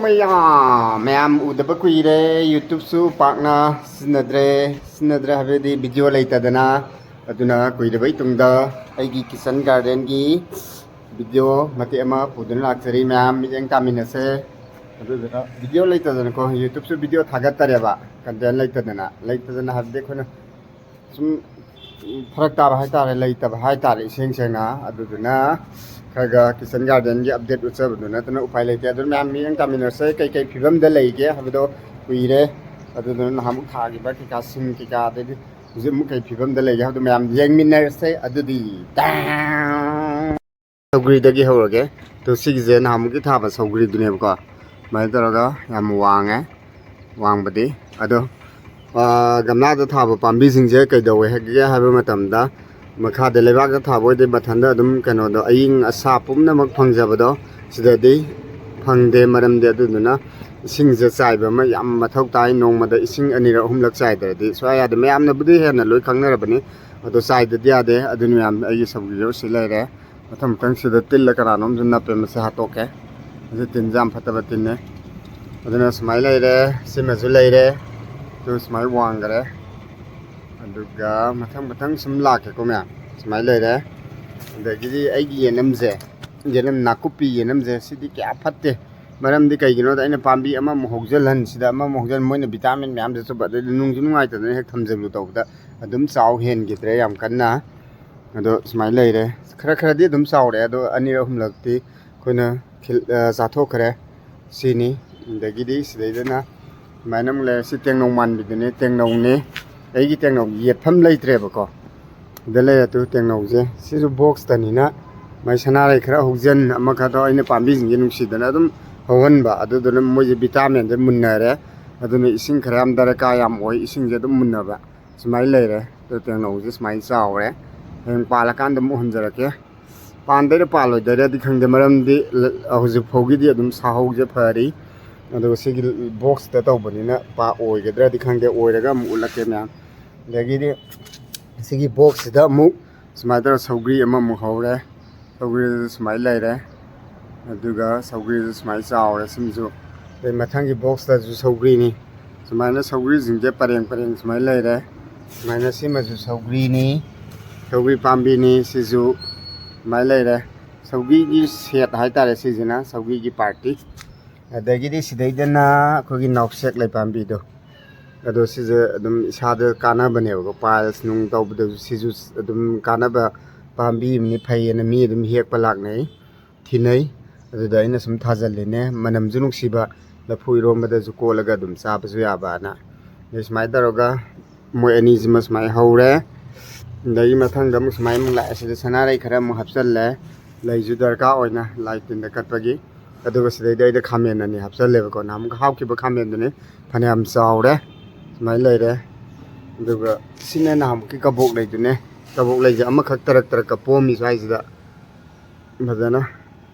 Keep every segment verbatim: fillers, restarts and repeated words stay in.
ꯑꯌꯥ, ꯃꯌꯥꯝ ꯎꯗꯕ ꯀꯨꯏꯔꯦ꯫ YouTubeꯁꯨ ꯄꯥꯛꯅ ꯁꯤꯖꯤꯟꯅꯗ꯭ꯔꯦ꯫ ꯁꯤꯖꯤꯟꯅꯗ꯭ꯔꯦ ꯍꯥꯏꯕꯗꯤ video ꯂꯩꯇꯗꯅ꯫ ꯑꯗꯨꯅ ꯀꯨꯏꯔꯕꯩ ꯇꯨꯡꯗ ꯑꯩꯒꯤ kitchen gardenꯒꯤ video ꯃꯇꯦꯛ ꯑꯃ ꯄꯨꯗꯨꯅ ꯂꯥꯛꯆꯔꯤ꯫ ꯃꯌꯥꯝ ꯃꯤꯠꯌꯦꯡ ꯇꯥꯃꯤꯟꯅꯁꯦ꯫ ꯑꯗꯨꯗꯨꯅ video ꯂꯩꯇꯗꯅꯀꯣ, YouTubeꯁꯨ video ꯊꯥꯒꯠꯇꯔꯦꯕ, content ꯂꯩꯇꯗꯅ꯫ ꯂꯩꯇꯗꯅ ꯍꯥꯏꯕꯗꯤ ꯑꯩꯈꯣꯏꯅ ꯁꯨꯝ ꯐꯔꯛ ꯇꯥꯕ ꯍꯥꯏꯇꯥꯔꯦ, ꯂꯩꯇꯕ ꯍꯥꯏꯇꯥꯔꯦ, ꯏꯁꯦꯡ ꯁꯦꯡꯅ꯫ ꯑꯗꯨꯗꯨꯅ ꯈꯔ ꯈꯔ kitchen gardenꯒꯤ update ꯎꯠꯆꯕꯗꯨ ꯅꯠꯇꯅ ꯎꯄꯥꯏ ꯂꯩꯇꯦ꯫ ꯑꯗꯨꯅ ꯃꯌꯥꯝ ꯃꯤꯠꯌꯦꯡ ꯇꯥꯃꯤꯟꯅꯁꯦ, ꯀꯩꯀꯩ ꯐꯤꯕꯝꯗ ꯂꯩꯒꯦ ꯍꯥꯏꯕꯗꯣ ꯀꯨꯏꯔꯦ꯫ ꯑꯗꯨꯗꯨꯅ ꯅꯍꯥꯟꯃꯨꯛ ꯊꯥꯈꯤꯕ ꯀꯩꯀꯥ, ꯁꯤꯡ ꯀꯩꯀꯥ, ꯑꯗꯩꯗꯤ ꯍꯧꯖꯤꯛ ꯑꯃꯨꯛ ꯀꯩ ꯐꯤꯕꯝꯗ ꯂꯩꯒꯦ ꯍꯥꯏꯕꯗꯣ ꯃꯌꯥꯝ ꯌꯦꯡꯃꯤꯟꯅꯔꯁꯦ꯫ ꯑꯗꯨꯗꯤ ꯇꯥꯡ! ꯁꯧꯒ꯭ꯔꯤꯗꯒꯤ ꯍꯧꯔꯒꯦ꯫ ꯑꯗꯣ ꯁꯤꯒꯤꯁꯦ ꯅꯍꯥꯟꯃꯨꯛꯀꯤ ꯊꯥꯕ ꯁꯧꯒ꯭ꯔꯤꯗꯨꯅꯦꯕꯀꯣ꯫ ꯑꯗꯨꯃꯥꯏꯅ ꯇꯧꯔꯒ ꯌꯥꯝ ꯋꯥꯡꯉꯦ, ꯋꯥꯡꯕꯗꯤ꯫ ꯑꯗꯣ, ꯑꯥ, ꯒꯝꯂꯥꯗ ꯊꯥꯕ ꯄꯥꯝꯕꯤꯁꯤꯡꯁꯦ ꯀꯩꯗꯧꯋꯦ ꯍꯥꯏꯒꯦ ꯍꯥꯏꯕ ꯃꯇꯝꯗ, ꯃꯈꯥꯗ ꯂꯩꯕꯥꯛꯇ ꯊꯥꯕ ꯑꯣꯏꯗꯤ ꯃꯊꯟꯇ ꯑꯗꯨꯝ ꯀꯩꯅꯣꯗꯣ, ꯑꯏꯪ ꯑꯁꯥ ꯄꯨꯝꯅꯃꯛ ꯐꯪꯖꯕꯗꯣ, ꯁꯤꯗꯗꯤ ꯐꯪꯗꯦ꯫ ꯃꯔꯝꯗꯤ ꯑꯗꯨꯗꯨꯅ ꯏꯁꯤꯡꯁꯦ ꯆꯥꯏꯕ ꯑꯃ ꯌꯥꯝ ꯃꯊꯧ ꯇꯥꯏ꯫ ꯅꯣꯡꯃꯗ ꯏꯁꯤꯡ ꯑꯅꯤꯔꯛ ꯑꯍꯨꯝꯂꯛ ꯆꯥꯏꯗ꯭ꯔꯗꯤ ꯁꯨꯡꯌꯥ ꯌꯥꯗꯦ꯫ ꯃꯌꯥꯝꯅꯕꯨꯗꯤ ꯍꯦꯟꯅ ꯂꯣꯏ ꯈꯪꯅꯔꯕꯅꯤ, ꯑꯗꯣ ꯆꯥꯏꯗꯗꯤ ꯌꯥꯗꯦ꯫ ꯑꯗꯨꯅ ꯃꯌꯥꯝ ꯑꯩꯒꯤ ꯁꯧꯒ꯭ꯔꯤꯁꯨ ꯁꯤ ꯂꯩꯔꯦ꯫ ꯃꯊꯪ ꯃꯊꯪ ꯁꯤꯗ ꯇꯤꯜꯂ ꯀꯅꯥꯅꯣꯝꯁꯨ ꯅꯞꯄꯦ, ꯃꯁꯤ ꯍꯥꯠꯇꯣꯛꯀꯦ꯫ ꯃꯁꯤ ꯇꯤꯟꯁꯦ ꯌꯥꯝ ꯐꯠꯇꯕ ꯇꯤꯟꯅꯦ꯫ ꯑꯗꯨꯅ ꯁꯨꯃꯥꯏꯅ ꯂꯩꯔꯦ, ꯁꯤꯃꯁꯨ ꯂꯩꯔꯦ, ꯑꯗꯨ ꯁꯨꯃꯥꯏꯅ ꯋꯥꯡꯈꯔꯦ꯫ ꯑꯗꯨꯒ ꯃꯊꯪ ꯃꯊꯪ ꯁꯨꯝ ꯂꯥꯛꯀꯦꯀꯣ ꯃꯌꯥꯝ꯫ ꯁꯨꯃꯥꯏꯅ ꯂꯩꯔꯦ꯫ ꯑꯗꯒꯤꯗꯤ ꯑꯩꯒꯤ ꯌꯦꯅꯝꯁꯦ, ꯌꯦꯅꯝ ꯅꯥꯀꯨꯞꯄꯤ ꯌꯦꯅꯝꯁꯦ, ꯁꯤꯗꯤ ꯀꯌꯥ ꯐꯠꯇꯦ꯫ ꯃꯔꯝꯗꯤ ꯀꯩꯒꯤꯅꯣꯗ ꯑꯩꯅ ꯄꯥꯝꯕꯤ ꯑꯃꯃꯨꯛ ꯍꯧꯖꯜꯍꯟ, ꯁꯤꯗ ꯑꯃꯃꯨꯛ ꯍꯧꯖꯜꯍꯟ, ꯃꯣꯏꯅ vitamin ꯃꯌꯥꯝꯁꯦ ꯆꯨꯞꯄ, ꯑꯗꯩꯗꯤ ꯅꯨꯡꯁꯨ ꯅꯨꯡꯉꯥꯏꯇꯗꯅ ꯍꯦꯛ ꯊꯝꯖꯜꯂꯨ ꯇꯧꯕꯗ ꯑꯗꯨꯝ ꯆꯥꯎ ꯍꯦꯟꯈꯤꯗ꯭ꯔꯦ ꯌꯥꯝ ꯀꯟꯅ꯫ ꯑꯗꯣ ꯁꯨꯃꯥꯏꯅ ꯂꯩꯔꯦ꯫ ꯈꯔ ꯈꯔꯗꯤ ꯑꯗꯨꯝ ꯆꯥꯎꯔꯦ, ꯑꯗꯣ ꯑꯅꯤꯔꯛ ꯑꯍꯨꯝꯂꯛꯇꯤ ꯑꯩꯈꯣꯏꯅ ꯈꯤꯜ-, ꯑ, ꯆꯥꯊꯣꯛꯈ꯭ꯔꯦ꯫ ꯁꯤꯅꯤ꯫ ꯑꯗꯒꯤꯗꯤ ꯁꯤꯗꯩꯗꯅ ꯁꯨꯃꯥꯏꯅ ꯑꯃꯨꯛ ꯂꯩꯔꯦ꯫ ꯁꯤ ꯇꯦꯡꯅꯧ ꯃꯥꯟꯕꯤꯗꯨꯅꯦ, ꯇꯦꯡꯅꯧꯅꯦ꯫ ꯑꯩꯒꯤ ꯇꯦꯡꯅꯧ ꯌꯦꯠꯐꯝ ꯂꯩꯇ꯭ꯔꯦꯕꯀꯣ꯫ ꯁꯤꯗ ꯂꯩꯔꯦ ꯑꯗꯨ ꯇꯦꯡꯅꯧꯁꯦ꯫ ꯁꯤꯁꯨ boxꯇꯅꯤꯅ ꯃꯥꯏ ꯁꯅꯥꯔꯩ ꯈꯔ ꯍꯧꯖꯟ, ꯑꯃ ꯈꯔ ꯇꯧ, ꯑꯩꯅ ꯄꯥꯝꯕꯤꯁꯤꯡꯁꯦ ꯅꯨꯡꯁꯤꯗꯅ ꯑꯗꯨꯝ ꯍꯧꯍꯟꯕ꯫ ꯑꯗꯨꯗꯨꯅ ꯃꯣꯏꯁꯦ vitaminꯁꯦ ꯃꯨꯟꯅꯔꯦ꯫ ꯑꯗꯨꯅ ꯏꯁꯤꯡ ꯈꯔ ꯌꯥꯝ ꯗꯔꯀꯥꯔ ꯌꯥꯝ ꯑꯣꯏ, ꯏꯁꯤꯡꯁꯦ ꯑꯗꯨꯝ ꯃꯨꯟꯅꯕ꯫ ꯁꯨꯃꯥꯏꯅ ꯂꯩꯔꯦ꯫ ꯑꯗꯣ ꯇꯦꯡꯅꯧꯁꯦ ꯁꯨꯃꯥꯏꯅ ꯆꯥꯎꯔꯦ꯫ ꯍꯌꯦꯡ ꯄꯥꯜꯂꯀꯥꯟꯗ ꯑꯃꯨꯛ ꯎꯍꯟꯖꯔꯛꯀꯦ꯫ ꯄꯥꯟꯗꯣꯏꯔ ꯄꯥꯜꯂꯣꯏꯗꯣꯏꯔꯗꯤ ꯈꯪꯗꯦ, ꯃꯔꯝꯗꯤ ꯂ-, ꯍꯧꯖꯤꯛ ꯐꯥꯎꯒꯤꯗꯤ ꯑꯗꯨꯝ ꯁꯥꯍꯧꯁꯦ ꯐꯔꯤ꯫ ꯑꯗꯨꯒ ꯁꯤꯒꯤ boxꯇ ꯇꯧꯕꯅꯤꯅ ꯄꯥ-, ꯑꯣꯏꯒꯗ꯭ꯔꯗꯤ ꯈꯪꯗꯦ, ꯑꯣꯏꯔꯒ ꯑꯃꯨꯛ ꯎꯠꯂꯛꯀꯦ ꯃꯌꯥꯝ꯫ ꯑꯗꯒꯤꯗꯤ ꯁꯤꯒꯤ boxꯁꯤꯗ ꯑꯃꯨꯛ ꯁꯨꯃꯥꯏꯅ ꯇꯧꯔꯒ ꯁꯧꯒ꯭ꯔꯤ ꯑꯃꯃꯨꯛ ꯍꯧꯔꯦ꯫ ꯁꯧꯒ꯭ꯔꯤꯁꯨ ꯁꯨꯃꯥꯏꯅ ꯂꯩꯔꯦ꯫ ꯑꯗꯨꯒ ꯁꯧꯒ꯭ꯔꯤꯁꯨ ꯁꯨꯃꯥꯏꯅ ꯆꯥꯎꯔꯦ꯫ ꯁꯤꯃꯁꯨ ꯑꯗꯩ ꯃꯊꯪꯒꯤ ꯕꯣꯛꯁꯇꯁꯨ ꯁꯧꯒ꯭ꯔꯤꯅꯤ꯫ ꯁꯨꯃꯥꯏꯅ ꯁꯧꯒ꯭ꯔꯤꯁꯤꯡꯁꯦ ꯄꯔꯦꯡ ꯄꯔꯦꯡ ꯁꯨꯃꯥꯏꯅ ꯂꯩꯔꯦ꯫ ꯁꯨꯃꯥꯏꯅ ꯁꯤꯃꯁꯨ ꯁꯧꯒ꯭ꯔꯤꯅꯤ, ꯁꯧꯒ꯭ꯔꯤ ꯄꯥꯝꯕꯤꯅꯤ꯫ ꯁꯤꯁꯨ ꯁꯨꯃꯥꯏꯅ ꯂꯩꯔꯦ꯫ ꯁꯧꯒ꯭ꯔꯤꯒꯤ ꯁꯦꯠ ꯍꯥꯏꯇꯥꯔꯦ ꯁꯤꯁꯤꯅ, ꯁꯧꯒ꯭ꯔꯤꯒꯤ ꯄꯥꯔꯇꯤ꯫ ꯑꯗꯒꯤꯗꯤ ꯁꯤꯗꯩꯗꯅ ꯑꯩꯈꯣꯏꯒꯤ ꯅꯥꯎꯁꯦꯛ ꯂꯩ ꯄꯥꯝꯕꯤꯗꯣ, ꯑꯗꯣ ꯁꯤꯁꯦ ꯑꯗꯨꯝ ꯏꯁꯥꯗ ꯀꯥꯟꯅꯕꯅꯦꯕꯀꯣ, ꯄꯥꯏꯜꯁ ꯅꯨꯡ ꯇꯧꯕꯗꯁꯨ ꯁꯤꯁꯨ ꯑꯗꯨꯝ ꯀꯥꯟꯅꯕ ꯄꯥꯝꯕꯤ ꯑꯃꯅꯤ, ꯐꯩꯌꯦꯅ ꯃꯤ ꯑꯗꯨꯝ ꯍꯦꯛꯄ ꯂꯥꯛꯅꯩ, ꯊꯤꯅꯩ꯫ ꯑꯗꯨꯗ ꯑꯩꯅ ꯁꯨꯝ ꯊꯥꯖꯤꯜꯂꯤꯅꯦ, ꯃꯅꯝꯁꯨ ꯅꯨꯡꯁꯤꯕ, ꯂꯐꯨ ꯏꯔꯣꯝꯕꯗꯁꯨ ꯀꯣꯠꯂꯒ ꯑꯗꯨꯝ ꯆꯥꯕꯁꯨ ꯌꯥꯕꯅ꯫ ꯑꯗꯩ ꯁꯨꯃꯥꯏꯅ ꯇꯧꯔꯒ ꯃꯣꯏ ꯑꯅꯤꯁꯤꯃ ꯁꯨꯃꯥꯏꯅ ꯍꯧꯔꯦ꯫ ꯑꯗꯒꯤ ꯃꯊꯪꯗ ꯑꯃꯨꯛ ꯁꯨꯃꯥꯏꯅ ꯑꯃꯨꯛ ꯂꯥꯛꯑꯦ꯫ ꯁꯤꯗ ꯁꯅꯥꯔꯩ ꯈꯔ ꯑꯃꯨꯛ ꯍꯥꯞꯆꯜꯂꯦ, ꯂꯩꯁꯨ ꯗꯔꯀꯥꯔ ꯑꯣꯏꯅ ꯂꯥꯏ ꯇꯤꯟꯗ ꯀꯠꯄꯒꯤ꯫ ꯑꯗꯨꯒ ꯁꯤꯗꯩꯗ ꯑꯩꯗ ꯈꯥꯃꯦꯟ ꯑꯅꯤ ꯍꯥꯞꯆꯜꯂꯦꯕꯀꯣ, ꯅꯍꯥꯟꯃꯨꯛ ꯍꯥꯞꯈꯤꯕ ꯈꯥꯃꯦꯟꯗꯨꯅꯤ, ꯐꯅꯌꯥꯝ ꯆꯥꯎꯔꯦ꯫ ꯁꯨꯃꯥꯏꯅ ꯂꯩꯔꯦ꯫ ꯑꯗꯨꯒ ꯁꯤꯅ ꯅꯍꯥꯟꯃꯨꯛꯀꯤ ꯀꯕꯣꯛ ꯂꯩꯗꯨꯅꯦ꯫ ꯀꯕꯣꯛ ꯂꯩꯁꯦ ꯑꯃꯈꯛ ꯇꯔꯛ ꯇꯔꯛꯀ ꯄꯣꯝꯃꯤ ꯁ꯭ꯋꯥꯏꯁꯤꯗ ꯐꯖꯅ꯫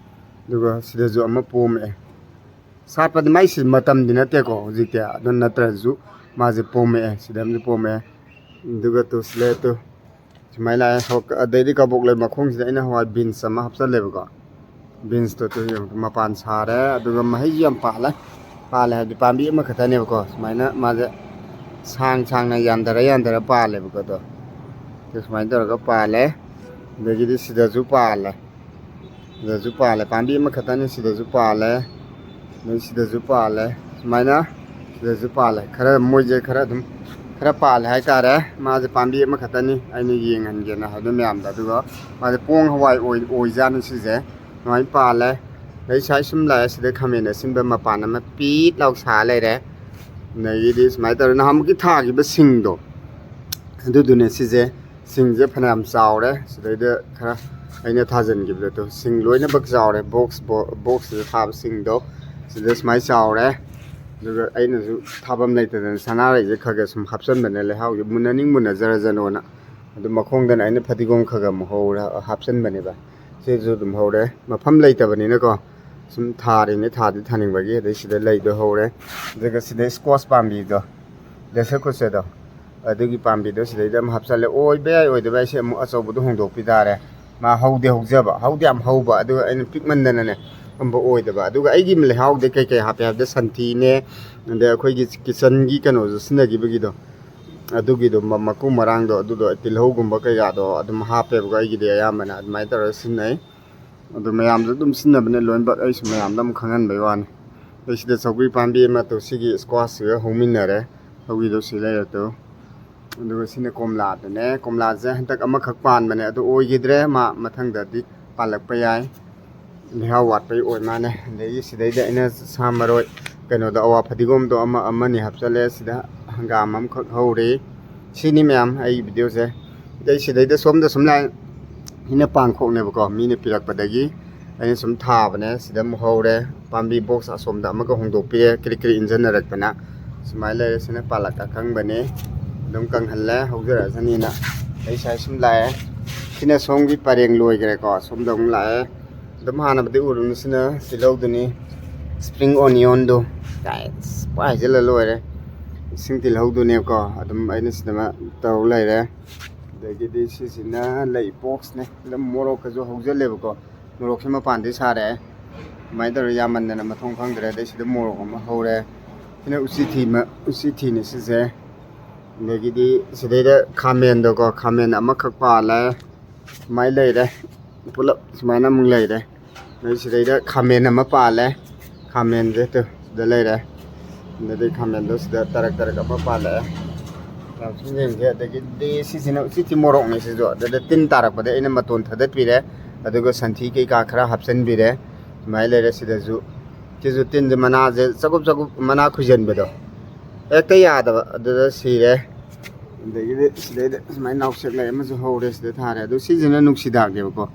ꯑꯗꯨꯒ ꯁꯤꯗꯁꯨ ꯑꯃ ꯄꯣꯝꯃꯛꯑꯦ꯫ ꯁꯥꯠꯄꯗꯤ ꯃꯥꯏꯁꯤ ꯃꯇꯝꯗꯤ ꯅꯠꯇꯦꯀꯣ ꯍꯧꯖꯤꯛꯇꯤ, ꯑꯗꯨ ꯅꯠꯇ꯭ꯔꯁꯨ ꯃꯥꯁꯦ ꯄꯣꯝꯃꯛꯑꯦ, ꯁꯤꯗ ꯑꯃꯁꯨ ꯄꯣꯝꯃꯛꯑꯦ꯫ ꯑꯗꯨꯒ ꯇꯨ ꯁꯤꯂꯦ ꯇꯨ ꯁꯨꯃꯥꯏꯅ ꯂꯥꯛꯑꯦ꯫ ꯍꯧ-, ꯑꯗꯩꯗꯤ ꯀꯕꯣꯛ ꯂꯩ ꯃꯈꯣꯡꯁꯤꯗ ꯑꯩꯅ ꯍꯋꯥꯏ ꯕꯤꯟꯁ ꯑꯃ ꯍꯥꯞꯆꯜꯂꯦꯕꯀꯣ꯫ ꯕꯤꯟꯁꯇꯣ ꯇꯨ ꯌꯦꯡꯉꯨ, ꯃꯄꯥꯟ ꯁꯥꯔꯦ, ꯑꯗꯨꯒ ꯃꯍꯩꯁꯨ ꯌꯥꯝ ꯄꯥꯜꯂꯦ꯫ ꯄꯥꯜꯂꯦ ꯍꯥꯏꯕꯗꯤ ꯄꯥꯝꯕꯤ ꯑꯃꯈꯛꯇꯅꯦꯕꯀꯣ, ꯁꯨꯃꯥꯏꯅ ꯃꯥꯁꯦ ꯁꯥꯡ ꯁꯥꯡꯅ ꯌꯥꯟꯊꯔ ꯌꯥꯟꯊꯔ ꯄꯥꯜꯂꯦꯕꯀꯣ꯫ ꯑꯗꯣ ꯁꯤ ꯁꯨꯃꯥꯏꯅ ꯇꯧꯔꯒ ꯄꯥꯜꯂꯦ꯫ ꯑꯗꯒꯤꯗꯤ ꯁꯤꯗꯁꯨ ꯄꯥꯜꯂꯦ, ꯁꯤꯗꯁꯨ ꯄꯥꯜꯂꯦ, ꯄꯥꯝꯕꯤ ꯑꯃꯈꯛꯇꯅꯤ꯫ ꯁꯤꯗꯁꯨ ꯄꯥꯜꯂꯦ, ꯑꯗꯩ ꯁꯤꯗꯁꯨ ꯄꯥꯜꯂꯦ, ꯁꯨꯃꯥꯏꯅ ꯁꯤꯗꯁꯨ ꯄꯥꯜꯂꯦ꯫ ꯈꯔ ꯃꯣꯏꯁꯦ ꯈꯔ ꯑꯗꯨꯝ ꯈꯔ ꯄꯥꯜꯂꯦ ꯍꯥꯏꯇꯥꯔꯦ꯫ ꯃꯥꯁꯦ ꯄꯥꯝꯕꯤ ꯑꯃꯈꯛꯇꯅꯤ ꯑꯩꯅ ꯌꯦꯡꯍꯟꯒꯦꯅ ꯍꯥꯏꯕ ꯃꯌꯥꯝꯗ꯫ ꯑꯗꯨꯒ ꯃꯥꯁꯦ ꯄꯣꯡ ꯍꯋꯥꯏ ꯑꯣꯏ-, ꯑꯣꯏꯖꯥꯠꯅꯤ ꯁꯤꯁꯦ꯫ ꯁꯨꯃꯥꯏꯅ ꯄꯥꯜꯂꯦ꯫ ꯑꯗꯩ ꯁ꯭ꯋꯥꯏ ꯁꯨꯝ ꯂꯥꯛꯑꯦ, ꯁꯤꯗ ꯈꯥꯃꯦꯟ ꯑꯁꯤꯟꯕ ꯃꯄꯥꯟ ꯑꯃ ꯄꯤꯠ ꯂꯥꯎ ꯁꯥ ꯂꯩꯔꯦ꯫ ꯑꯗꯒꯤꯗꯤ ꯁꯨꯃꯥꯏꯅ ꯇꯧꯔꯦ, ꯅꯍꯥꯟꯃꯨꯛꯀꯤ ꯊꯥꯈꯤꯕ ꯁꯤꯡꯗꯣ ꯑꯗꯨꯗꯨꯅꯦ ꯁꯤꯁꯦ꯫ ꯁꯤꯡꯁꯦ ꯐꯅꯌꯥꯝ ꯆꯥꯎꯔꯦ꯫ ꯁꯤꯗꯩꯗ ꯈꯔ ꯑꯩꯅ ꯊꯥꯖꯤꯟꯈꯤꯕꯗꯣ, ꯁꯤꯡ ꯂꯣꯏꯅꯃꯛ ꯆꯥꯎꯔꯦ꯫ ꯕꯣꯛꯁ, ꯕꯣ-, ꯕꯣꯛꯁꯁꯤꯗ ꯊꯥꯕ ꯁꯤꯡꯗꯣ ꯁꯤꯗ ꯁꯨꯃꯥꯏꯅ ꯆꯥꯎꯔꯦ꯫ ꯑꯗꯨꯒ ꯑꯩꯅꯁꯨ ꯊꯥꯐꯝ ꯂꯩꯇꯗꯅ ꯁꯅꯥꯔꯩꯁꯦ ꯈꯔ ꯈꯔ ꯁꯨꯝ ꯍꯥꯞꯆꯤꯟꯕꯅꯦ, ꯂꯩꯍꯥꯎꯁꯦ ꯃꯨꯟꯅꯅꯤꯡ ꯃꯨꯟꯅꯖꯔꯖꯅꯣꯅ꯫ ꯑꯗꯨ ꯃꯈꯣꯡꯗꯅ ꯑꯩꯅ ꯐꯗꯤꯒꯣꯝ ꯈꯔ ꯈꯔ ꯑꯃꯨꯛ ꯍꯧꯔ ꯍꯥꯞꯆꯤꯟꯕꯅꯦꯕ꯫ ꯁꯤꯁꯨ ꯑꯗꯨꯝ ꯍꯧꯔꯦ, ꯃꯐꯝ ꯂꯩꯇꯕꯅꯤꯅꯀꯣ꯫ ꯁꯨꯝ ꯊꯥꯔꯤꯅꯦ, ꯊꯥꯗꯤ ꯊꯥꯅꯤꯡꯕꯒꯤ꯫ ꯑꯗꯩ ꯁꯤꯗ ꯂꯩꯗꯣ ꯍꯧꯔꯦ꯫ ꯑꯗꯨꯒ ꯁꯤꯗ ꯏꯁꯀ꯭ꯋꯥꯁ ꯄꯥꯝꯕꯤꯗꯣ, ꯗꯁꯀꯨꯁꯗꯣ, ꯑꯗꯨꯒꯤ ꯄꯥꯝꯕꯤꯗꯣ ꯁꯤꯗꯩꯗ ꯑꯃ ꯍꯥꯞꯆꯜꯂꯦ꯫ ꯑꯣꯏꯕ ꯌꯥꯏ, ꯑꯣꯏꯗꯕ ꯌꯥꯏ, ꯁꯤ ꯑꯃꯨꯛ ꯑꯆꯧꯕꯗꯣ ꯍꯣꯡꯗꯣꯛꯄꯤ ꯇꯥꯔꯦ꯫ ꯃꯥ ꯍꯧꯗꯤ ꯍꯧꯖꯕ, ꯍꯧꯗꯤ ꯌꯥꯝ ꯍꯧꯕ, ꯑꯗꯨꯒ ꯑꯩꯅ ꯄꯤꯛꯃꯟꯗꯅꯅꯦ ꯑꯝꯕ ꯑꯣꯏꯗꯕ꯫ ꯑꯗꯨꯒ ꯑꯩꯒꯤ ꯂꯩꯍꯥꯎꯗꯤ ꯀꯩꯀꯩ ꯍꯥꯞꯄꯦ ꯍꯥꯏꯕꯗ, ꯁꯟꯊꯤꯅꯦ, ꯑꯗꯩ ꯑꯩꯈꯣꯏꯒꯤ ꯀꯤꯠꯆꯟꯒꯤ ꯀꯩꯅꯣꯁꯨ ꯁꯤꯖꯤꯟꯅꯈꯤꯕꯒꯤꯗꯣ, ꯑꯗꯨꯒꯤꯗꯣ ꯃ-, ꯃꯀꯨ ꯃꯔꯥꯡꯗꯣ, ꯑꯗꯨꯗꯣ ꯇꯤꯜꯍꯧꯒꯨꯝꯕ ꯀꯩꯀꯥꯗꯣ ꯑꯗꯨꯝ ꯍꯥꯞꯄꯦꯕꯀꯣ꯫ ꯑꯩꯒꯤꯗꯤ ꯑꯌꯥꯝꯕꯅ ꯑꯗꯨꯃꯥꯏꯅ ꯇꯧꯔꯒ ꯁꯤꯖꯤꯟꯅꯩ꯫ ꯑꯗꯨ ꯃꯌꯥꯝꯁꯨ ꯑꯗꯨꯝ ꯁꯤꯖꯤꯟꯅꯕꯅꯦ ꯂꯣꯏꯅꯃꯛ꯫ ꯑꯩꯁꯨ ꯃꯌꯥꯝꯗ ꯑꯃꯨꯛ ꯈꯪꯍꯟꯕꯩ ꯋꯥꯅꯤ꯫ ꯑꯩ ꯁꯤꯗ ꯁꯧꯒ꯭ꯔꯤ ꯄꯥꯝꯕꯤ ꯑꯃ ꯇꯧ, ꯁꯤꯒꯤ ꯁ꯭ꯀ꯭ꯋꯥꯁꯁꯤꯒ ꯍꯧꯃꯤꯟꯅꯔꯦ꯫ ꯁꯧꯒ꯭ꯔꯤꯗꯣ ꯁꯤ ꯂꯩꯔꯦ ꯇꯨ꯫ ꯑꯗꯨꯒ ꯁꯤꯅ ꯀꯣꯝꯂꯥꯗꯨꯅꯦ꯫ ꯀꯣꯝꯂꯥꯁꯦ ꯍꯟꯗꯛ ꯑꯃꯈꯛ ꯄꯥꯟꯕꯅꯦ, ꯑꯗꯨ ꯑꯣꯏꯈꯤꯗ꯭ꯔꯦ꯫ ꯃꯥ ꯃꯊꯪꯗꯗꯤ ꯄꯥꯜꯂꯛꯄ ꯌꯥꯏ꯫ ꯂꯩꯍꯥꯎ ꯋꯥꯠꯄꯩ ꯑꯣꯏ ꯃꯥꯅꯦ꯫ ꯑꯗꯒꯤ ꯁꯤꯗꯩꯗ ꯑꯩꯅ ꯁꯥ ꯃꯔꯣꯏ, ꯀꯩꯅꯣꯗꯣ, ꯑꯋꯥ ꯐꯗꯤꯒꯣꯝꯗꯣ ꯑꯃ ꯑꯃꯅꯤ ꯍꯥꯞꯆꯜꯂꯦ꯫ ꯁꯤꯗ ꯍꯪꯒꯥꯝ ꯑꯃꯈꯛ ꯍꯧꯔꯤ꯫ ꯁꯤꯅꯤ ꯃꯌꯥꯝ ꯑꯩꯒꯤ ꯚꯤꯗꯤꯑꯣꯁꯦ꯫ ꯑꯗꯩ ꯁꯤꯗꯩꯗ ꯁꯣꯝꯗ ꯁꯨꯝ ꯂꯥꯛꯑꯦ꯫ ꯁꯤꯅ ꯄꯥꯡꯈꯣꯛꯅꯦꯕꯀꯣ, ꯃꯤꯅ ꯄꯤꯔꯛꯄꯗꯒꯤ ꯑꯩꯅ ꯁꯨꯝ ꯊꯥꯕꯅꯦ꯫ ꯁꯤꯗ ꯑꯃꯨꯛ ꯍꯧꯔꯦ꯫ ꯄꯥꯝꯕꯤ ꯕꯣꯛꯁ ꯑꯁꯣꯝꯗ ꯑꯃꯒ ꯍꯣꯡꯗꯣꯛꯄꯤꯔꯦ, ꯀ꯭ꯔꯤꯛ ꯀ꯭ꯔꯤꯛ ꯏꯟꯖꯟꯅꯔꯛꯇꯅ꯫ ꯁꯨꯃꯥꯏꯅ ꯂꯩꯔꯦ꯫ ꯁꯤꯅ ꯄꯥꯂꯛ ꯑꯀꯪꯕꯅꯦ, ꯑꯗꯨꯝ ꯀꯪꯍꯜꯂꯦ, ꯍꯧꯖꯔꯛꯑꯁꯅꯤꯅ꯫ ꯑꯩ ꯁ꯭ꯋꯥꯏ ꯁꯨꯝ ꯂꯥꯛꯑꯦ꯫ ꯁꯤꯅ ꯁꯣꯝꯒꯤ ꯄꯔꯦꯡ ꯂꯣꯏꯈ꯭ꯔꯦꯀꯣ꯫ ꯁꯣꯝꯗ ꯑꯃꯨꯛ ꯂꯥꯛꯑꯦ꯫ ꯑꯗꯨꯝ ꯍꯥꯟꯅꯕꯨꯗꯤ ꯎꯔꯨꯅꯨ, ꯁꯤꯅ ꯇꯤꯜꯍꯧꯗꯨꯅꯤ, ꯁ꯭ꯄ꯭ꯔꯤꯡ ꯑꯣꯅꯤꯌꯟꯗꯣ꯫ ꯀꯥꯏ, ꯄꯨꯡꯍꯥꯏ ꯍꯥꯏꯖꯤꯜꯂ ꯂꯣꯏꯔꯦ꯫ ꯏꯁꯤꯡ ꯇꯤꯜꯍꯧꯗꯨꯅꯦꯕꯀꯣ꯫ ꯑꯗꯨꯝ ꯑꯩꯅ ꯁꯤꯗ ꯇꯧ ꯂꯩꯔꯦ꯫ ꯑꯗꯒꯤꯗꯤ ꯁꯤꯁꯤꯅ ꯂꯩ ꯕꯣꯛꯁꯅꯦ꯫ ꯑꯗꯨꯝ ꯃꯣꯔꯣꯛꯀꯁꯨ ꯍꯧꯖꯜꯂꯦꯕꯀꯣ꯫ ꯃꯣꯔꯣꯛꯁꯦ ꯃꯄꯥꯟꯗꯩ ꯁꯥꯔꯛꯑꯦ꯫ ꯑꯗꯨꯃꯥꯏꯅ ꯇꯧꯔ ꯌꯥꯝꯃꯟꯗꯅ ꯃꯊꯣꯡ ꯈꯪꯗ꯭ꯔꯦ꯫ ꯑꯗꯩ ꯁꯤꯗ ꯃꯣꯔꯣꯛ ꯑꯃ ꯍꯧꯔꯦ꯫ ꯁꯤꯅ ꯎꯆꯤꯊꯤ ꯃ-, ꯎꯆꯤꯊꯤꯅꯦ ꯁꯤꯁꯦ꯫ ꯑꯗꯒꯤꯗꯤ ꯁꯤꯗꯩꯗ ꯈꯥꯃꯦꯟꯗꯣꯀꯣ, ꯈꯥꯃꯦꯟ ꯑꯃꯈꯛ ꯄꯥꯜꯂꯦ꯫ ꯁꯨꯃꯥꯏꯅ ꯂꯩꯔꯦ꯫ ꯄꯨꯂꯞ ꯁꯨꯃꯥꯏꯅ ꯑꯃꯨꯛ ꯂꯩꯔꯦ꯫ ꯑꯗꯩ ꯁꯤꯗꯩꯗ ꯈꯥꯃꯦꯟ ꯑꯃ ꯄꯥꯜꯂꯦ꯫ ꯈꯥꯃꯦꯟꯁꯦ ꯇꯨ, ꯁꯤꯗ ꯂꯩꯔꯦ꯫ ꯑꯗꯩ ꯈꯥꯃꯦꯟꯗꯣ ꯁꯤꯗ ꯇꯔꯛ ꯇꯔꯛ ꯑꯃ ꯄꯥꯜꯂꯛꯑꯦ꯫ ꯌꯥꯝ ꯁꯨꯝ ꯌꯦꯡꯁꯦ꯫ ꯑꯗꯒꯤꯗꯤ ꯁꯤꯁꯤꯅ, ꯁꯤꯁꯤ ꯃꯣꯔꯣꯛꯅꯦ ꯁꯤꯁꯨ꯫ ꯑꯗꯨꯗ ꯇꯤꯟ ꯇꯥꯔꯛꯄꯗ ꯑꯩꯅ ꯃꯇꯣꯟ ꯊꯥꯗꯠꯄꯤꯔꯦ꯫ ꯑꯗꯨꯒ ꯁꯟꯊꯤ ꯀꯩꯀꯥ ꯈꯔ ꯍꯥꯞꯆꯤꯟꯕꯤꯔꯦ꯫ ꯁꯨꯃꯥꯏꯅ ꯂꯩꯔꯦ ꯁꯤꯗꯁꯨ꯫ ꯁꯤꯁꯨ ꯇꯤꯟꯁꯦ, ꯃꯅꯥꯁꯦ ꯆꯒꯨꯞ ꯆꯒꯨꯞ, ꯃꯅꯥ ꯈꯨꯏꯖꯟꯕꯗꯣ ꯍꯦꯛꯇ ꯌꯥꯗꯕ, ꯑꯗꯨꯗ ꯁꯤꯔꯦ꯫ ꯑꯗꯒꯤꯗꯤ ꯁꯤꯗꯩꯗ ꯁꯨꯃꯥꯏꯅ ꯅꯥꯎꯁꯦꯛ ꯂꯩ ꯑꯃꯁꯨ ꯍꯧꯔꯦ, ꯁꯤꯗ ꯊꯥꯔꯦ꯫ ꯑꯗꯣ ꯁꯤꯁꯤꯅ ꯅꯨꯡꯁꯤꯗꯥꯛꯅꯦꯕꯀꯣ꯫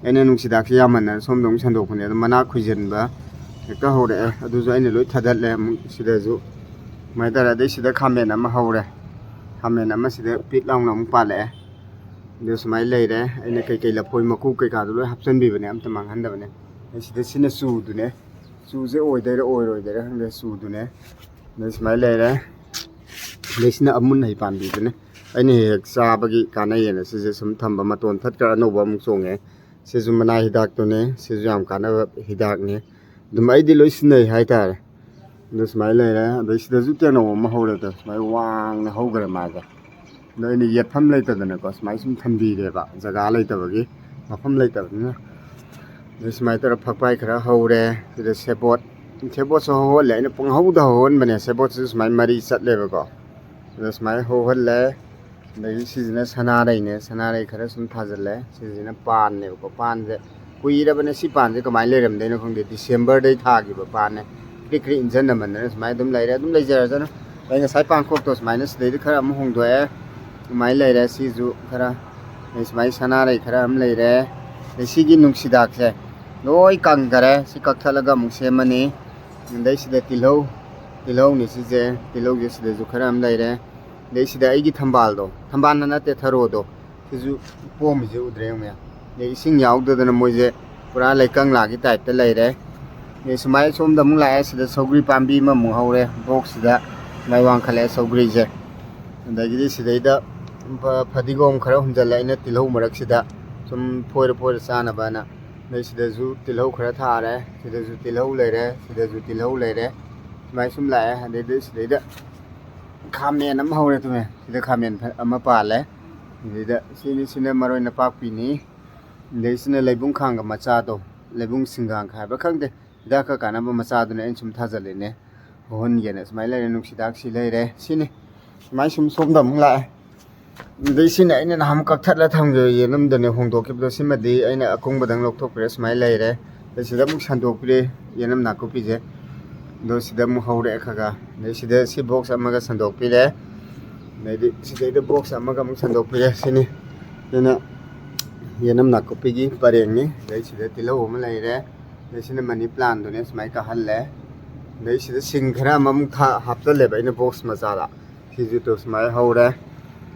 ꯑꯩꯅ ꯅꯨꯡꯁꯤꯗꯥꯛꯁꯦ ꯌꯥꯝꯃꯟꯗꯅ ꯁꯣꯝꯗ ꯑꯃꯨꯛ ꯁꯟꯗꯣꯛꯄꯅꯦ꯫ ꯑꯗꯣ ꯃꯅꯥ ꯈꯨꯏꯖꯟꯕ ꯍꯦꯛꯇ ꯍꯧꯔꯛꯑꯦ꯫ ꯑꯗꯨꯁꯨ ꯑꯩꯅ ꯂꯣꯏ ꯊꯥꯗꯠꯂꯦ ꯑꯃꯨꯛ ꯁꯤꯗꯁꯨ꯫ ꯁꯨꯃꯥꯏꯅ ꯇꯧꯔꯦ꯫ ꯑꯗꯩ ꯁꯤꯗ ꯈꯥꯃꯦꯟ ꯑꯃ ꯍꯧꯔꯦ꯫ ꯈꯥꯃꯦꯟ ꯑꯃ ꯁꯤꯗ ꯄꯤꯠ ꯂꯥꯎꯅ ꯑꯃꯨꯛ ꯄꯥꯜꯂꯛꯑꯦ꯫ ꯑꯗꯨ ꯁꯨꯃꯥꯏꯅ ꯂꯩꯔꯦ꯫ ꯑꯩꯅ ꯀꯩꯀꯩ ꯂꯐꯣꯏ ꯃꯀꯨ ꯀꯩꯀꯥꯗꯣ ꯂꯣꯏ ꯍꯥꯞꯆꯤꯟꯕꯤꯕꯅꯦ, ꯑꯝꯇ ꯃꯥꯡꯍꯟꯗꯕꯅꯦ꯫ ꯑꯗꯩ ꯁꯤꯗ ꯁꯤꯅ ꯆꯨꯗꯨꯅꯦ꯫ ꯆꯨꯁꯦ ꯑꯣꯏꯗꯣꯏꯔꯥ ꯑꯣꯏꯔꯣꯏꯗꯣꯏꯔꯥ ꯈꯪꯗꯦ, ꯆꯨꯗꯨꯅꯦ꯫ ꯑꯗꯩ ꯁꯨꯃꯥꯏꯅ ꯂꯩꯔꯦ꯫ ꯑꯗꯩ ꯁꯤꯅ ꯑꯃꯨꯟ ꯍꯩ ꯄꯥꯝꯕꯤꯗꯨꯅꯦ꯫ ꯑꯩꯅ ꯍꯦꯛ ꯍꯦꯛ ꯆꯥꯕꯒꯤ ꯀꯥꯟꯅꯩꯌꯦꯅ ꯁꯤꯁꯦ ꯁꯨꯝ ꯊꯝꯕ, ꯃꯇꯣꯟ ꯊꯠꯈ꯭ꯔ ꯑꯅꯧꯕ ꯑꯃꯨꯛ ꯆꯣꯡꯉꯦ꯫ ꯁꯤꯁꯨ ꯃꯅꯥ ꯍꯤꯗꯥꯛꯇꯨꯅꯦ, ꯁꯤꯁꯨ ꯌꯥꯝ ꯀꯥꯟꯅꯕ ꯍꯤꯗꯥꯛꯅꯤ꯫ ꯑꯗꯨꯝ ꯑꯩꯗꯤ ꯂꯣꯏ ꯁꯤꯖꯤꯟꯅꯩ ꯍꯥꯏꯇꯥꯔꯦ꯫ ꯑꯗꯨ ꯁꯨꯃꯥꯏꯅ ꯂꯩꯔꯦ꯫ ꯑꯗꯩ ꯁꯤꯗꯁꯨ ꯇꯦꯅꯧ ꯑꯃ ꯍꯧꯔꯦꯗꯣ, ꯁꯨꯃꯥꯏꯅ ꯋꯥꯡꯅ ꯍꯧꯈ꯭ꯔꯦ ꯃꯥꯁꯦ꯫ ꯑꯗꯣ ꯑꯩꯅ ꯌꯦꯠꯐꯝ ꯂꯩꯇꯗꯅꯀꯣ, ꯁꯨꯃꯥꯏꯅ ꯁꯨꯝ ꯊꯝꯕꯤꯔꯦꯕ, ꯖꯒꯥ ꯂꯩꯇꯕꯒꯤ, ꯃꯐꯝ ꯂꯩꯇꯕꯅꯤꯅ꯫ ꯑꯗꯩ ꯁꯨꯃꯥꯏꯅ ꯇꯧꯔ ꯐꯛꯄꯥꯏ ꯈꯔ ꯍꯧꯔꯦ꯫ ꯁꯤꯗ ꯁꯦꯕꯣꯠ, ꯁꯦꯕꯣꯠꯁꯨ ꯍꯧꯍꯜꯂꯦ꯫ ꯑꯩꯅ ꯄꯨꯡꯍꯧꯗ ꯍꯧꯍꯟꯕꯅꯦ, ꯁꯦꯕꯣꯠꯁꯤꯁꯨ ꯁꯨꯃꯥꯏꯅ ꯃꯔꯤ ꯆꯠꯂꯦꯕꯀꯣ꯫ ꯑꯗꯣ ꯁꯨꯃꯥꯏꯅ ꯍꯧꯍꯜꯂꯦ꯫ ꯑꯗꯒꯤ ꯁꯤꯁꯤꯅ ꯁꯅꯥꯔꯩꯅꯦ, ꯁꯅꯥꯔꯩ ꯈꯔ ꯁꯨꯝ ꯊꯥꯖꯤꯜꯂꯦ꯫ ꯁꯤꯁꯤꯅ ꯄꯥꯟꯅꯦꯕꯀꯣ, ꯄꯥꯟꯁꯦ ꯀꯨꯏꯔꯕꯅꯦ꯫ ꯁꯤ ꯄꯥꯟꯁꯦ ꯀꯃꯥꯏꯅ ꯂꯩꯔꯝꯗꯣꯏꯅꯣ ꯈꯪꯗꯦ, ꯗꯤꯁꯦꯝꯕꯔꯗꯩ ꯊꯥꯈꯤꯕ ꯄꯥꯟꯅꯦ꯫ ꯀ꯭ꯔꯤꯛ ꯀ꯭ꯔꯤꯛ ꯏꯟꯖꯟꯅꯃꯟꯗꯅ ꯁꯨꯃꯥꯏꯅ ꯑꯗꯨꯝ ꯂꯩꯔꯦ, ꯑꯗꯨꯝ ꯂꯩꯖꯔꯖꯅꯨ꯫ ꯑꯩ ꯉꯁꯥꯏ ꯄꯥꯡꯈꯣꯛꯇꯣ ꯁꯨꯃꯥꯏꯅ ꯁꯤꯗꯩꯗ ꯈꯔ ꯑꯃ ꯍꯣꯡꯗꯣꯛꯑꯦ, ꯑꯗꯨꯃꯥꯏꯅ ꯂꯩꯔꯦ꯫ ꯁꯤꯁꯨ ꯈꯔ, ꯑꯩ ꯁꯨꯃꯥꯏꯅ ꯁꯅꯥꯔꯩ ꯈꯔ ꯑꯃ ꯂꯩꯔꯦ꯫ ꯑꯗꯩ ꯁꯤꯒꯤ ꯅꯨꯡꯁꯤꯗꯥꯛꯁꯦ ꯂꯣꯏ ꯀꯪꯈꯔꯦ, ꯁꯤ ꯀꯛꯊꯠꯂꯒ ꯑꯃꯨꯛ ꯁꯦꯝꯃꯅꯤ꯫ ꯑꯗꯩ ꯁꯤꯗ ꯇꯤꯜꯍꯧ, ꯇꯤꯜꯍꯧꯅꯤ ꯁꯤꯁꯦ, ꯇꯤꯜꯍꯧꯁꯦ ꯁꯤꯗꯁꯨ ꯈꯔ ꯑꯃ ꯂꯩꯔꯦ꯫ ꯑꯗꯩ ꯁꯤꯗ ꯑꯩꯒꯤ ꯊꯝꯕꯥꯜꯗꯣ, ꯊꯝꯕꯥꯜꯅ ꯅꯠꯇꯦ, ꯊꯔꯣꯗꯣ, ꯁꯤꯁꯨ ꯄꯣꯝꯃꯤꯁꯦ ꯎꯗ꯭ꯔꯦ, ꯌꯦꯡꯉꯨꯅꯦ꯫ ꯑꯗꯩ ꯏꯁꯤꯡ ꯌꯥꯎꯗꯗꯅ ꯃꯣꯏꯁꯦ ꯄꯨꯔꯥ ꯂꯩꯀꯪꯂꯥꯒꯤ ꯇꯥꯏꯞꯇ ꯂꯩꯔꯦ꯫ ꯑꯗꯩ ꯁꯨꯃꯥꯏꯅ ꯁꯣꯝꯗ ꯑꯃꯨꯛ ꯂꯥꯛꯑꯦ꯫ ꯁꯤꯗ ꯁꯧꯒ꯭ꯔꯤ ꯄꯥꯝꯕꯤ ꯑꯃꯃꯨꯛ ꯍꯧꯔꯦ, ꯕꯣꯛꯁꯁꯤꯗ ꯃꯥꯏ ꯋꯥꯡꯈꯠꯂꯛꯑꯦ ꯁꯧꯒ꯭ꯔꯤꯁꯦ꯫ ꯑꯗꯒꯤꯗꯤ ꯁꯤꯗꯩꯗ ꯐ-, ꯐꯗꯤꯒꯣꯝ ꯈꯔ ꯍꯨꯟꯖꯜꯂꯦ ꯑꯩꯅ ꯇꯤꯜꯍꯧ ꯃꯔꯛꯁꯤꯗ, ꯁꯨꯝ ꯐꯣꯏꯔ ꯐꯣꯏꯔ ꯆꯥꯅꯕꯅ꯫ ꯑꯗꯩ ꯁꯤꯗꯁꯨ ꯇꯤꯜꯍꯧ ꯈꯔ ꯊꯥꯔꯦ, ꯁꯤꯗꯁꯨ ꯇꯤꯜꯍꯧ ꯂꯩꯔꯦ, ꯁꯤꯗꯁꯨ ꯇꯤꯜꯍꯧ ꯂꯩꯔꯦ꯫ ꯁꯨꯃꯥꯏ ꯁꯨꯝ ꯂꯥꯛꯑꯦ꯫ ꯑꯗꯩꯗꯤ ꯁꯤꯗꯩꯗ ꯈꯥꯃꯦꯟ ꯑꯃ ꯍꯧꯔꯦ, ꯇꯨꯃꯦ꯫ ꯁꯤꯗ ꯈꯥꯃꯦꯟ ꯐ-, ꯑꯃ ꯄꯥꯜꯂꯦ꯫ ꯑꯗꯩꯗ ꯁꯤꯅꯤ, ꯁꯤꯅ ꯃꯔꯣꯏ ꯅꯄꯥꯛꯄꯤꯅꯤ꯫ ꯑꯗꯩ ꯁꯤꯅ ꯂꯩꯕꯨꯡ ꯈꯥꯡꯒ ꯃꯆꯥꯗꯣ, ꯂꯩꯕꯨꯡ ꯁꯤꯡꯒꯥꯡ ꯍꯥꯏꯕ꯭ꯔꯥ ꯈꯪꯗꯦ, ꯍꯤꯗꯥꯛꯀ ꯀꯥꯟꯅꯕ ꯃꯆꯥꯗꯨꯅ ꯑꯩꯅ ꯁꯨꯝ ꯊꯥꯖꯜꯂꯤꯅꯦ, ꯍꯧꯍꯟꯒꯦꯅ꯫ ꯁꯨꯃꯥꯏꯅ ꯂꯩꯔꯦ, ꯅꯨꯡꯁꯤꯗꯥꯛ ꯁꯤ ꯂꯩꯔꯦ, ꯁꯤꯅꯤ꯫ ꯁꯨꯃꯥꯏꯅ ꯁꯨꯝ ꯁꯣꯝꯗ ꯑꯃꯨꯛ ꯂꯥꯛꯑꯦ꯫ ꯑꯗꯩ ꯁꯤꯅ ꯑꯩꯅ ꯅꯍꯥꯟ ꯀꯛꯊꯠꯂ ꯊꯝꯈꯤꯕ ꯌꯦꯅꯝꯗꯅꯦ ꯍꯣꯡꯗꯣꯛꯈꯤꯕꯗꯣ꯫ ꯁꯤꯃꯗꯤ ꯑꯩꯅ ꯑꯀꯨꯡꯕꯗꯪ ꯂꯧꯊꯣꯛꯄꯤꯔꯦ, ꯁꯨꯃꯥꯏꯅ ꯂꯩꯔꯦ꯫ ꯑꯗꯩ ꯁꯤꯗ ꯑꯃꯨꯛ ꯁꯟꯗꯣꯛꯄꯤꯔꯦ ꯌꯦꯅꯝ ꯅꯥꯀꯨꯞꯄꯤꯁꯦ꯫ ꯑꯗꯣ ꯁꯤꯗ ꯑꯃꯨꯛ ꯍꯧꯔꯛꯑꯦ ꯈꯔ ꯈꯔ꯫ ꯑꯗꯩ ꯁꯤꯗ ꯁꯤ ꯕꯣꯛꯁ ꯑꯃꯒ ꯁꯟꯗꯣꯛꯄꯤꯔꯦ꯫ ꯑꯗꯩꯗꯤ ꯁꯤꯗꯩꯗ ꯕꯣꯛꯁ ꯑꯃꯒ ꯑꯃꯨꯛ ꯁꯟꯗꯣꯛꯄꯤꯔꯦ꯫ ꯁꯤꯅꯤ, ꯁꯤꯅ ꯌꯦꯅꯝ ꯅꯥꯀꯨꯞꯄꯤꯒꯤ ꯄꯔꯦꯡꯅꯤ꯫ ꯑꯗꯩ ꯁꯤꯗ ꯇꯤꯜꯍꯧ ꯑꯃ ꯂꯩꯔꯦ꯫ ꯑꯗꯩ ꯁꯤꯅ ꯃꯅꯤ ꯄ꯭ꯂꯥꯟꯗꯨꯅꯦ, ꯁꯨꯃꯥꯏꯅ ꯀꯥꯍꯜꯂꯦ꯫ ꯑꯗꯩ ꯁꯤꯗ ꯁꯤꯡ ꯈꯔ ꯑꯃꯃꯨꯛ ꯊꯥ-, ꯍꯥꯞꯆꯜꯂꯦꯕ ꯑꯩꯅ ꯕꯣꯛꯁ ꯃꯆꯥꯗ꯫ ꯁꯤꯁꯨ ꯇꯨ ꯁꯨꯃꯥꯏꯅ ꯍꯧꯔꯦ꯫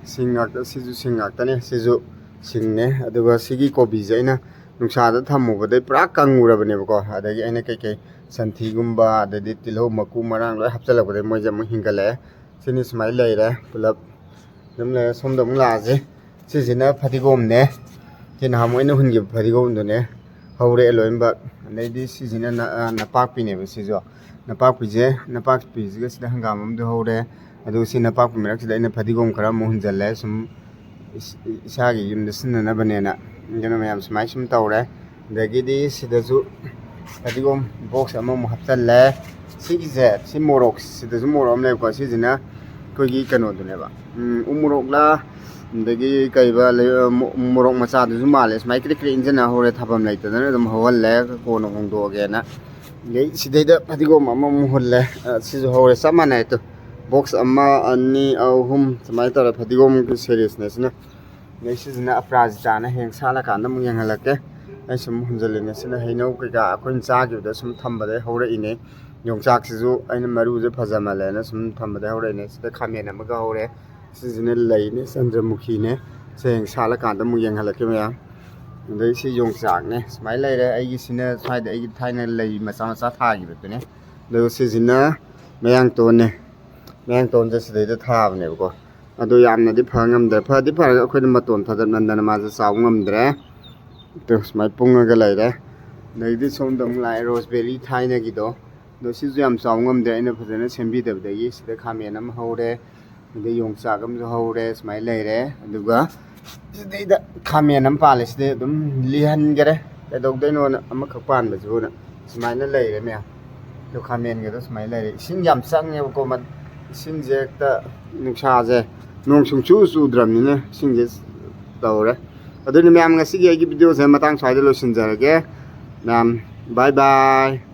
ꯁꯤꯡ ꯉꯥꯛꯇ, ꯁꯤꯁꯨ ꯁꯤꯡ ꯉꯥꯛꯇꯅꯦ, ꯁꯤꯁꯨ ꯁꯤꯡꯅꯦ꯫ ꯑꯗꯨꯒ ꯁꯤꯒꯤ ꯀꯣꯕꯤꯁꯦ ꯑꯩꯅ ꯅꯨꯡꯁꯥꯗ ꯊꯝꯃꯨꯕꯗꯩ ꯄꯨꯔꯥ ꯀꯪꯉꯨꯔꯕꯅꯦꯕꯀꯣ꯫ ꯑꯗꯒꯤ ꯑꯩꯅ ꯀꯩꯀꯩ ꯁꯟꯊꯤꯒꯨꯝꯕ, ꯑꯗꯩꯗꯤ ꯇꯤꯜꯍꯧ ꯃꯀꯨ ꯃꯔꯥꯡ ꯂꯣꯏ ꯍꯥꯞꯆꯜꯂꯛꯄꯗꯩ ꯃꯣꯏꯁꯦ ꯑꯃꯨꯛ ꯍꯤꯡꯒꯠꯂꯛꯑꯦ꯫ ꯁꯤꯅꯤ ꯁꯨꯃꯥꯏꯅ ꯂꯩꯔꯦ ꯄꯨꯂꯞ꯫ ꯑꯗꯨꯝ ꯂꯩꯔꯦ꯫ ꯁꯣꯝꯗ ꯑꯃꯨꯛ ꯂꯥꯛꯑꯁꯦ꯫ ꯁꯤꯁꯤꯅ ꯐꯗꯤꯒꯣꯝꯅꯦ꯫ ꯁꯤ ꯅꯍꯥꯟꯃꯨꯛ ꯑꯩꯅ ꯍꯨꯟꯈꯤꯕ ꯐꯗꯤꯒꯣꯝꯗꯨꯅꯦ꯫ ꯍꯧꯔꯛꯑꯦ ꯂꯣꯏꯅꯃꯛ꯫ ꯑꯗꯩꯗꯤ ꯁꯤꯁꯤꯅ ꯅ-, ꯑ, ꯅꯄꯥꯛꯄꯤꯅꯦꯕ ꯁꯤꯁꯨ꯫ ꯅꯄꯥꯛꯄꯤꯁꯦ, ꯅꯄꯥꯛꯄꯤꯁꯤꯒ ꯁꯤꯗ ꯍꯪꯒꯥꯝ ꯑꯃꯁꯨ ꯍꯧꯔꯦ꯫ ꯑꯗꯨꯒ ꯁꯤ ꯅꯄꯥꯛꯄꯤ ꯃꯔꯛꯁꯤꯗ ꯑꯩꯅ ꯐꯗꯤꯒꯣꯝ ꯈꯔ ꯑꯃꯨꯛ ꯍꯨꯟꯖꯜꯂꯦ꯫ ꯁꯨꯝ ꯏꯁ-, ꯏꯁꯥꯒꯤ ꯌꯨꯝꯗ ꯁꯤꯖꯤꯟꯅꯅꯕꯅꯦꯅ꯫ ꯑꯗꯨꯅ ꯃꯌꯥꯝ ꯁꯨꯃꯥꯏꯅ ꯁꯨꯝ ꯇꯧꯔꯦ꯫ ꯑꯗꯒꯤꯗꯤ ꯁꯤꯗꯁꯨ ꯐꯗꯤꯒꯣꯝ box ꯑꯃꯃꯨꯛ ꯍꯥꯞꯆꯜꯂꯦ꯫ ꯁꯤꯒꯤꯁꯦ, ꯁꯤ ꯃꯣꯔꯣꯛ, ꯁꯤꯗꯁꯨ ꯃꯣꯔꯣꯛ ꯑꯃ ꯂꯩꯕꯀꯣ꯫ ꯁꯤꯁꯤꯅ ꯑꯩꯈꯣꯏꯒꯤ ꯀꯩꯅꯣꯗꯨꯅꯦꯕ, ꯎꯝ, ꯎ ꯃꯣꯔꯣꯛꯂ, ꯑꯗꯒꯤ ꯀꯩꯕ ꯂꯩ-, ꯃꯣ-, ꯃꯣꯔꯣꯛ ꯃꯆꯥꯗꯨꯁꯨ ꯃꯥꯜꯂꯦ꯫ ꯁꯨꯃꯥꯏꯅ ꯀ꯭ꯔꯤꯛ ꯀ꯭ꯔꯤꯛ ꯏꯟꯖꯟꯅ ꯍꯧꯔꯦ, ꯊꯥꯐꯝ ꯂꯩꯇꯗꯅ ꯑꯗꯨꯝ ꯍꯧꯍꯜꯂꯦ, ꯀꯣꯟꯅ ꯍꯣꯡꯗꯣꯛꯑꯒꯦꯅ꯫ ꯑꯗꯩ ꯁꯤꯗꯩꯗ ꯐꯗꯤꯒꯣꯝ ꯑꯃꯃꯨꯛ ꯍꯨꯜꯂꯦ꯫ ꯑ, ꯁꯤꯁꯨ ꯍꯧꯔꯦ, ꯆꯞ ꯃꯥꯟꯅꯩ꯫ ꯇꯨ, box ꯑꯃ, ꯑꯅꯤ, ꯑꯍꯨꯝ ꯁꯨꯃꯥꯏꯅ ꯇꯧꯔꯦ꯫ ꯐꯗꯤꯒꯣꯝꯒꯤ seriesꯅꯦ ꯁꯤꯅ꯫ ꯑꯗꯩ ꯁꯤꯁꯤꯅ ꯑꯄꯔꯥꯖꯤꯇꯥꯅ꯫ ꯍꯌꯦꯡ ꯁꯥꯠꯂꯀꯥꯟꯗ ꯑꯃꯨꯛ ꯌꯦꯡꯍꯜꯂꯛꯀꯦ꯫ ꯑꯩ ꯁꯨꯝ ꯍꯨꯟꯖꯜꯂꯤꯅꯦ꯫ ꯁꯤꯅ ꯍꯩꯅꯧ ꯀꯩꯀꯥ ꯑꯩꯈꯣꯏꯅ ꯆꯥꯈꯤꯕꯗ ꯁꯨꯝ ꯊꯝꯕꯗꯩ ꯍꯧꯔꯛꯏꯅꯦ꯫ ꯌꯣꯡꯆꯥꯛꯁꯤꯁꯨ ꯑꯩꯅ ꯃꯔꯨꯁꯦ ꯐꯖꯃꯜꯂꯦꯅ ꯁꯨꯝ ꯊꯝꯕꯗꯩ ꯍꯧꯔꯛꯏꯅꯦ꯫ ꯁꯤꯗ ꯈꯥꯃꯦꯟ ꯑꯃꯒ ꯍꯧꯔꯦ꯫ ꯁꯤꯁꯤꯅ ꯂꯩꯅꯦ, ꯆꯟꯗ꯭ꯔꯃꯨꯈꯤꯅꯦ꯫ ꯁꯤ ꯍꯌꯦꯡ ꯁꯥꯠꯂꯀꯥꯟꯗ ꯑꯃꯨꯛ ꯌꯦꯡꯍꯜꯂꯛꯀꯦ ꯃꯌꯥꯝ꯫ ꯑꯗꯩ ꯁꯤ ꯌꯣꯡꯆꯥꯛꯅꯦ꯫ ꯁꯨꯃꯥꯏꯅ ꯂꯩꯔꯦ꯫ ꯑꯩꯒꯤꯁꯤꯅ ꯁ꯭ꯋꯥꯏꯗ ꯑꯩꯒꯤ ꯊꯥꯏꯅ ꯂꯩ ꯃꯆꯥ ꯃꯆꯥ ꯊꯥꯈꯤꯕꯗꯨꯅꯦ꯫ ꯑꯗꯨꯒ ꯁꯤꯁꯤꯅ ꯃꯌꯥꯡꯇꯣꯟꯅꯦ꯫ ꯃꯌꯥꯡꯇꯣꯟꯁꯦ ꯁꯤꯗꯩꯗ ꯊꯥꯕꯅꯦꯕꯀꯣ꯫ ꯑꯗꯣ ꯌꯥꯝꯅꯗꯤ ꯐ ꯉꯝꯗ꯭ꯔꯦ꯫ ꯐꯗꯤ ꯐꯔꯒ ꯑꯩꯈꯣꯏꯅ ꯃꯇꯣꯟ ꯊꯥꯗꯠꯃꯟꯗꯅ ꯃꯥꯁꯦ ꯆꯥꯎ ꯉꯝꯗ꯭ꯔꯦ꯫ ꯑꯗꯨ ꯁꯨꯃꯥꯏꯅ ꯄꯨꯡꯉꯒ ꯂꯩꯔꯦ꯫ ꯑꯗꯩꯗꯤ ꯁꯣꯝꯗ ꯑꯃꯨꯛ ꯂꯥꯛꯑꯦ, raspberry ꯊꯥꯏꯅꯒꯤꯗꯣ꯫ ꯑꯗꯣ ꯁꯤꯁꯨ ꯌꯥꯝ ꯆꯥꯎ ꯉꯝꯗ꯭ꯔꯦ, ꯑꯩꯅ ꯐꯖꯅ ꯁꯦꯝꯕꯤꯗꯕꯗꯒꯤ꯫ ꯁꯤꯗ ꯈꯥꯃꯦꯟ ꯑꯃ ꯍꯧꯔꯦ, ꯑꯗꯩ ꯌꯣꯡꯆꯥꯛ ꯑꯃꯁꯨ ꯍꯧꯔꯦ, ꯁꯨꯃꯥꯏꯅ ꯂꯩꯔꯦ꯫ ꯑꯗꯨꯒ ꯁꯤꯗꯩꯗ ꯈꯥꯃꯦꯟ ꯑꯃ ꯄꯥꯜꯂꯦ꯫ ꯁꯤꯗꯩ ꯑꯗꯨꯝ ꯂꯤꯍꯟꯈꯔꯦ, ꯀꯩꯗꯧꯗꯣꯏꯅꯣꯅ, ꯑꯃꯈꯛ ꯄꯥꯟꯕꯁꯤꯕꯨꯅ꯫ ꯁꯨꯃꯥꯏꯅ ꯂꯩꯔꯦ ꯃꯌꯥꯝ꯫ ꯑꯗꯣ ꯈꯥꯃꯦꯟꯒꯗꯣ ꯁꯨꯃꯥꯏꯅ ꯂꯩꯔꯦ꯫ ꯏꯁꯤꯡ ꯌꯥꯝ ꯆꯪꯉꯦꯕꯀꯣ, ꯃ-, ꯏꯁꯤꯡꯁꯦ ꯍꯦꯛꯇ, ꯅꯨꯡꯁꯥꯁꯦ, ꯅꯣꯡ ꯁꯨꯡꯆꯨ ꯆꯨꯗ꯭ꯔꯕꯅꯤꯅ ꯏꯁꯤꯡꯁꯦ ꯇꯧꯔꯦ꯫ ꯑꯗꯨꯅ ꯃꯌꯥꯝ, ꯉꯁꯤꯒꯤ ꯑꯩꯒꯤ videoꯁꯦ ꯃꯇꯥꯡ ꯁ꯭ꯋꯥꯏꯗ ꯂꯣꯏꯁꯤꯟꯖꯔꯒꯦ꯫ ꯃꯌꯥꯝ, bye bye꯫